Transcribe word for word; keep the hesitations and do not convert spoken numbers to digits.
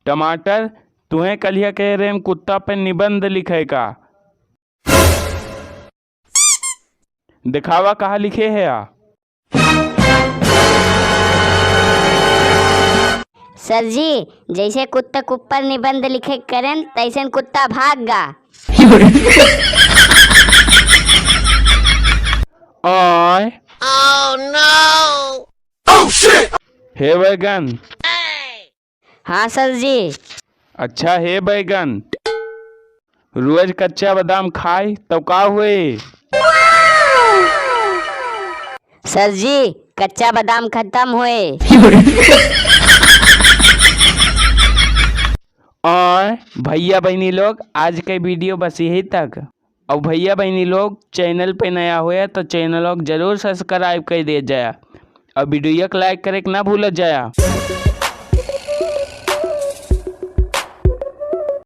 टमाटर, तुहें कलिया कहे रहे हम कुत्ता पे निबंध लिखे का। दिखावा कहाँ लिखे है आ? सर जी, जैसे कुत्ता के ऊपर निबंध लिखे करेन, तैसन कुत्ता भाग गा। आय। हे बैगन। हाँ सर जी। अच्छा हे बैगन, रोज कच्चा बादाम खाए तो का हुए? सर जी, कच्चा बादाम खत्म हुए। आय, भैया बहनी लोग, आज के video बस यही तक। और भैया बहनी लोग, channel पे नया हुए तो channel को जरूर subscribe कर दिया जाए और video को like करे के ना भूला जाए।